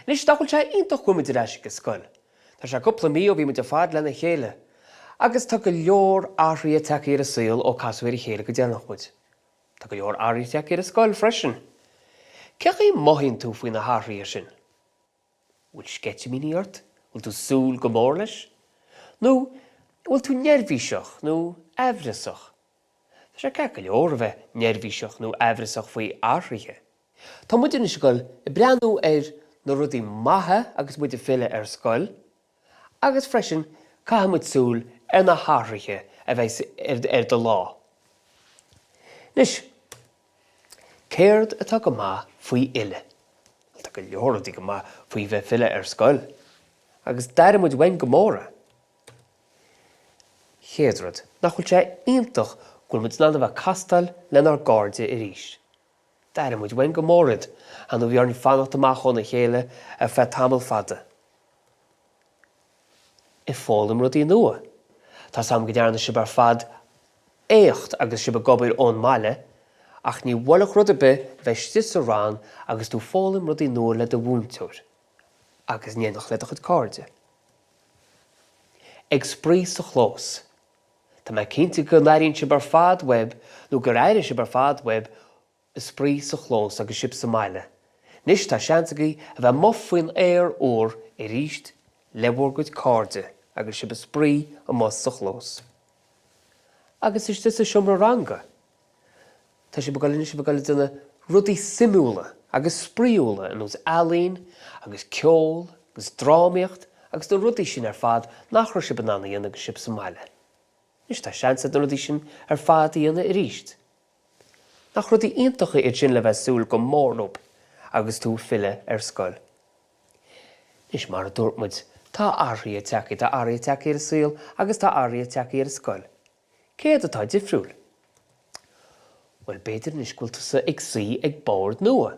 Anois, nach bhfuil sé iontach go bhfuil muid ar ais ag an scoil? Tá sé cúpla mí ó bhí muid ar fad lena chéile. Agus tá go leor athruithe tagtha ar an saol ó casadh ar a chéile go deireanach muid. Tá go leor athruithe tagtha ar an scoil freisin. Cén chaoi a mothaíonn tú faoi na hathruithe sin? Bhfuil sceitimíní ort? Bhfuil tú súil go mór leis? Nó an bhfuil tú neirbhíseach nó aimhreasach? Tá sé ceart go leor a bheith neirbhíseach nó aimhreasach faoi athruithe. Tá muid anois ag dul ag breathnú ar na rudaí maithe agus muid ag filleadh ar scoil agus freisin caithfidh muid súil ar na hathruithe a bheidh ar do lá. Anois, céard atá go maith faoi fhilleadh? Bhuel, tá go leor rudaí go maith faoi bheith ag filleadh ar scoil agus d'airigh muid uainn go mór é. Chéad rud, nach bhfuil sé iontach go bhfuil muid in ann a bheith ag castáil lenár gcairde arís? D'airigh muid uainn go mór iad, ar ndóigh bhí orainn fanacht amach óna chéile ar feadh tamall fada. Ag foghlaim rudaí nua. Tá's a'm go ndearna sibh ar fad éacht agus sibh ag obair ón mbaile, ach ní bhuailfeadh rud ar bith a bheith istigh sa rang agus tú ag foghlaim rudaí nua le do mhúinteoir agus in éineacht le do chuid cairde. Ag spraoi sa chlós. Tá mé cinnte go n-airíonn sibh ar fad uaibh, nó gur airigh sibh ar fad uaibh, spraoi sa chlós agus sibh sa mbaile. Anois tá seans agaibh a bheith amuigh faoin aer úr arís le bhur gcuid cairde agus sibh ag spraoi amuigh sa chlós. Agus istigh sa seomra ranga. Tá sibh ag dul anois a bheith ag dul ag déanamh rudaí suimiúla agus spraíúla ar nós ealaín agus ceol agus drámaíocht agus na rudaí sin ar fad nach raibh sibh in ann a dhéanamh agus sibh sa mbaile. Anois tá seans agat na rudaí sin ar fad a dhéanamh arís. Nach rudaí iontacha iad sin le bheith súil go mór leo agus tú ag filleadh ar scoil. Anois mar a dúirt muid, tá athruithe tagtha, tá athruithe tagtha ar an saol agus tá athruithe tagtha ar an scoil. Céard atá difriúil? Bhuel, b'fhéidir anois go bhfuil tusa ag suí ag bord nua.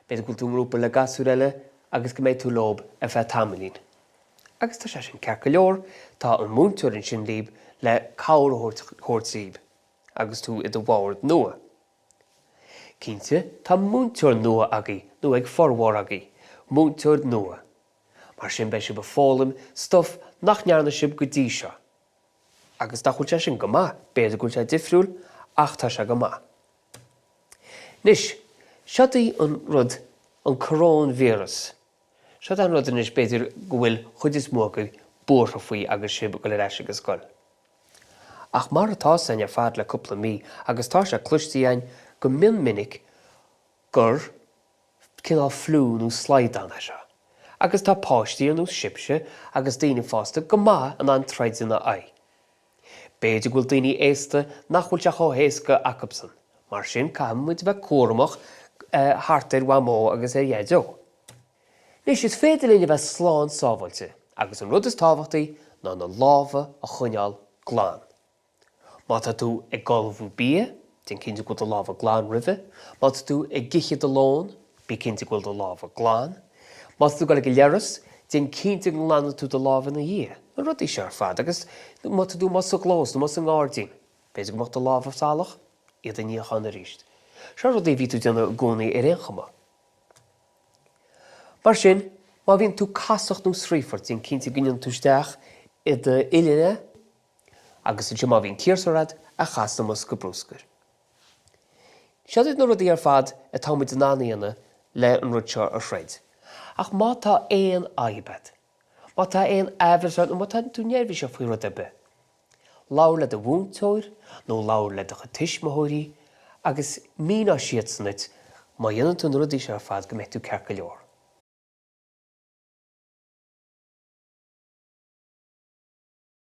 B'fhéidir go bhfuil tú i ngrúpa le gasúir eile agus go mbeidh tú leob ar feadh tamaillín. Agus tá sé sin ceart go leor, tá an múinteoir ansin libh le cabhair a thabhairt daoibh agus tú i do bhord nua. Cinnte, tá múinteoir nua agaibh, nó ag formhór agaibh, múinteoir nua. Mar sin beidh sibh ag foghlaim stuif nach ndearna sibh go dtí seo. Agus nach bhfuil sé sin go maith? B'fhéidir go bhfuil sé difriúil ach tá sé go maith. Anois, seod é an rud, an coróinvíreas. Seod é an rud anois b'fhéidir go bhfuil chuid is mó agaibh buartha faoi agus sibh ag dul ar ais ag an scoil. Ach mar atá 's againn ar fad le cúpla mí agus tá sé cloiste againn go mion minic gur cineál fliú nó slaghdán é seo. Agus tá páistí ar nós sibhse agus daoine fásta go maith in ann troid ina aghaidh. B'fhéidir go bhfuil daoine aosta nach bhfuil sé chomh héasca acubsan, mar sin caithfidh muid a bheith cúramach thart ar Mhamó agus ar Dhaideo. Anois, is féidir linn a bheith slán sábháilte agus an rud is tábhachtaí ná na lámha a choinneáil glan. Má tá tú ag ullmhú bia, déan cinnte go bhfuil do lámha glan roimhe. Má tá tú ag ithe do lón, bí cinnte go bhfuil do lámha glan. Má tá tú ag dul ag an leithreas, déan cinnte go nglanann tú do lámha ina dhiaidh. Na rudaí seo ar fad. Agus má tá tú amuigh sa gclós nó amuigh sa ngairdín, b'fhéidir go mbeadh do lámha salach, iad a níochán arís. Seo rudaí a bhí tú ag déanamh i gcónaí ar aon chuma. Mar sin, má bhíonn tú casacht nó sraothmhar, déan cinnte go ndéanann tú isteach i d'uillinn é. Agus ansin má bhíonn ciarsúr agat, a chaith sa mbosca bruscair. Seod iad na rudaí ar fad atá muid in ann a dhéanamh le an rud seo a throid. Ach má tá aon fhadhb agat, má tá aon aimhreas ort nó má tá tú neirbhíseach faoi rud ar bith, labhair le do mhúinteoir nó labhair le do chuid tuismitheoirí agus míneoidh siadsan duit má dhéanann tú na rudaí seo ar fad go mbeidh tú ceart go leor.